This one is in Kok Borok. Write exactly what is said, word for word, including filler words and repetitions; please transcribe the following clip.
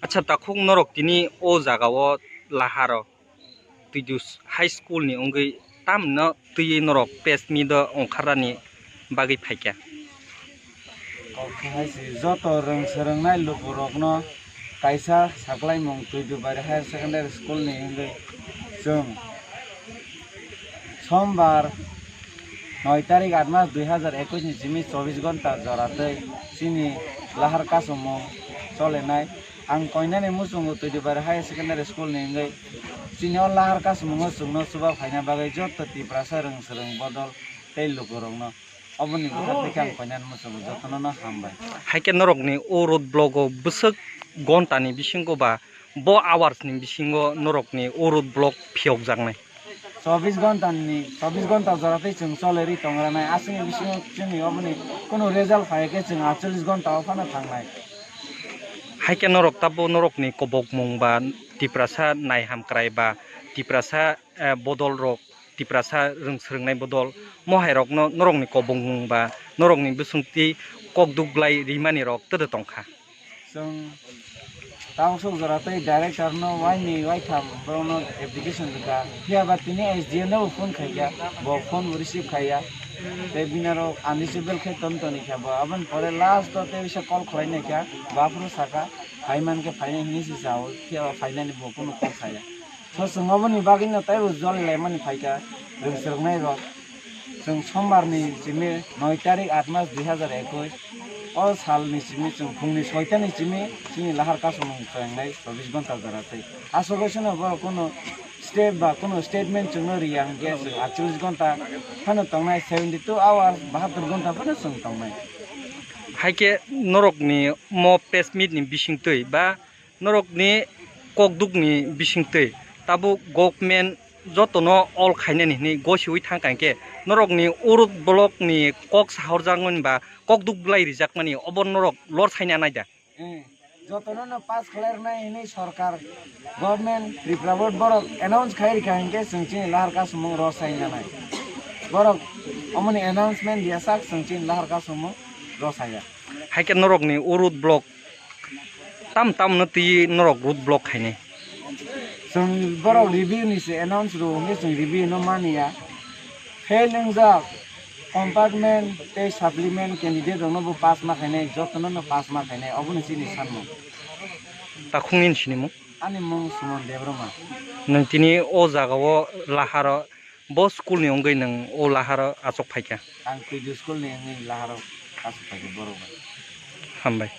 Acha takhuk norok tini o jaga o laharo Twidu High School ni wngwi tamno twiwi norok press meet o ongkharnani bagwi phaikha. Kok khe hai se joto rwng swrwngnai lukurokno kaisa saklaimung Twidu Bari Higher Secondary School ni wngwi chwng Sombar noi tarik aat mas dui hazar ekush ni simi chobbish gonta jora twi chini lahar kasumung cholenai. Ang koinani muchungo Twidu Bari Higher Secondary School ni wngwi chini o lahar kasumungo chwngno chuba phaina bagwi joto Tiprasa rwng swrwng bodol tei lukurokno oboni bwkhak tei khe ang koinani muchungo jotono no hambai. Haikhe norokni o road block o bwswk gontani bisingo ba bo hours ni bisingo norokni o road block phiyokjaknai? Chobbish gonta ni, chobbish gonta jora tei chwng cholerwi tongranai. Aswkni bisingo chwngni oboni kunu result phai khe chwng aatchollish gonta o phano thangnai. Haikhe norok tabo norokni kobokmung ba Tiprasa naihamkrai ba Tiprasa, eh, bodol rok, Tiprasa rwng swrwngnai bodol, mohairokno norokni kobokmung ba norokni bwswngtwi kokduk glai rimani rok twdw tongkha. Chwng tabuk sok jora tei director no waini waitham borokno application rwkha. Phiya ba tini S D M no bo phone khaikha, bo phone bo receive khaiya. Tei bini aro unreachable khe ton toni kha bo. Aboni pore last o tei bisa call khlai naikha, bo aphuru sakha, phai mankhe phainai hinwi se sao, phiya ba phainani bo kunu call khaiya. So chwng oboni bagwino teibo joli laimani phaikha rwng swrwngnai rok. Chwng sombar ni simi noi tarik aat mas dui hazar ekush o sal ni simi chwng phung ni soita ni simi chini lahar kasumung chwng nai chobbish gonta jora tei aswk bai sano borok kunu step ba kunu statement chwngno riya hwnkhe chwng aatchollish gonta phano tongnai, seventy two hours bahatur gonta phano chwng tongnai. Haikhe norokni mo press meet ni bisingtwi ba norokni kokdukni bisingtwi tabuk government jotono all khainani hinwi gosiwi thangkha hinkhe norokni urut block ni kok sahorjakmani ba kokduk bwlai rijakmani obo norok lor saina naida. Eh, jotono no pass khlai rwnai hinwi sorkar, government, Tripura board borok announce khai rikha hinkhe chwng chini lahar kasumung rw saina nai. Borok omoni announcement diya sak chwng chini lahar kasumung rw saya. Haikhe norokni o road block tam tamno twi norok road block khainai. Chwng borok review ni se announce rw hwnkhe chwng review no mani ya. Fail wngjak compartment tei supplement candidate rokno bo pass ma khainai, jotono no pass ma khainai, oboni chini sanmung. Takhukni sinimung? Ani mung Suman Debbarma. Nwng tini o jaga o laharo bo school ni wngwi nwng o laharo achuk phaikha? Ang Twidu school ni wngwi laharo achuk phaikha borok bai. Hambai.